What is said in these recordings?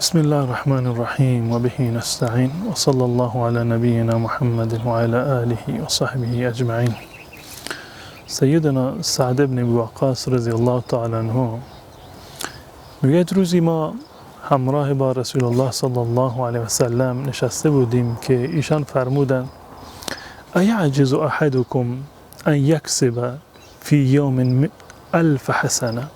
بسم الله الرحمن الرحیم و به نستعین و صلی الله علی نبینا محمد و علی آله و صحبه اجمعین. سیدنا سعد بن ابی وقاص رضی الله تعالی عنه میگه روزی ما همراه با رسول الله صلی الله علیه و سلم نشسته بودیم که ایشان فرمودند: ایعجز احدکم ان یکسب فی یوم 1000 حسنه.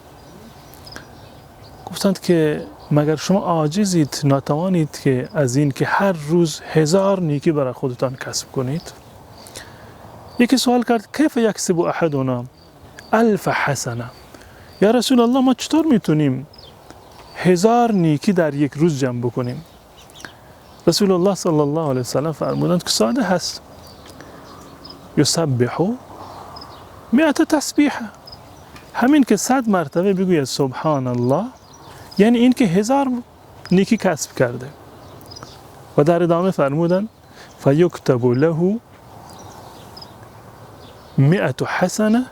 گفتند که مگر شما عاجزید، ناتوانید که از این که هر روز 1000 نیکی برای خودتان کسب کنید؟ یکی سوال کرد: کیف یکسب احدنا 1000 حسنه؟ یا رسول الله، ما چطور میتونیم 1000 نیکی در یک روز جمع بکنیم؟ رسول الله صلی الله علیه وسلم فرمودند که ساده هست: یسبح 100 تسبیحه. همین که 100 مرتبه بگوید سبحان الله، یعنی این که 1000 نیکی کسب کرده. و در ادامه فرمودند: فیکتب له 100 حسنه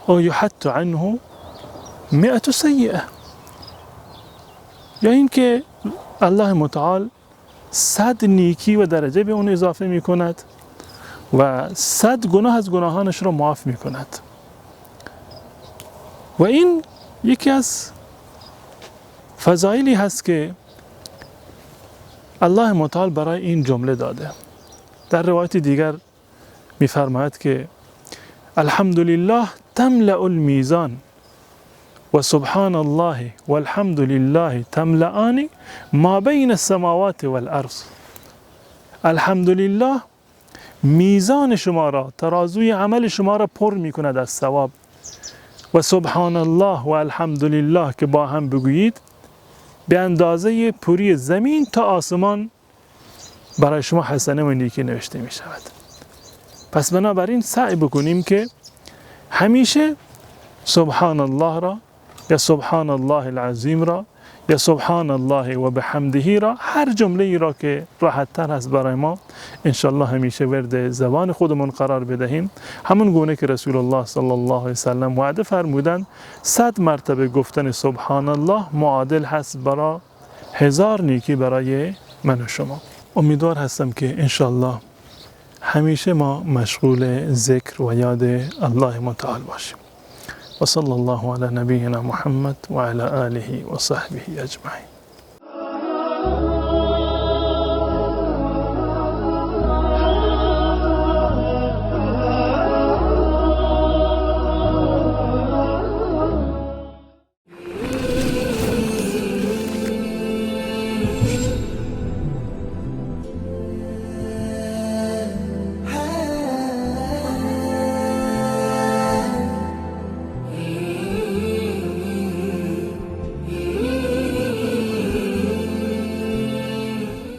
او یحط عنه 100 سیئه. یا این که الله متعال 100 نیکی و درجه به اون اضافه می کند و 100 گناه از گناهانش را معاف می کند. و این یکی از فضایلی هست که الله متعال برای این جمله داده. در روایت دیگر می‌فرماید که الحمدلله تملأ المیزان و سبحان الله والحمد لله تملأان ما بین السماوات والارض. الحمدلله میزان شما را، ترازوی عمل شما را پر می‌کند از ثواب، و سبحان الله و الحمدلله که با هم بگویید به اندازه پوری زمین تا آسمان برای شما حسنه و نیکی نوشته می شود. پس بنابراین سعی بکنیم که همیشه سبحان الله را یا سبحان الله العظیم را یا سبحان الله و بحمده را، هر جمله ای را که راحت تر هست برای ما، انشالله همیشه ورد زبان خودمون قرار بدهیم. همون گونه که رسول الله صلی الله علیه وسلم وعده فرمودند 100 مرتبه گفتن سبحان الله معادل هست برای 1000 نیکی برای من و شما. امیدوار هستم که انشالله همیشه ما مشغول ذکر و یاد الله متعال باشیم. وصلى الله على نبينا محمد وعلى آله وصحبه أجمعين.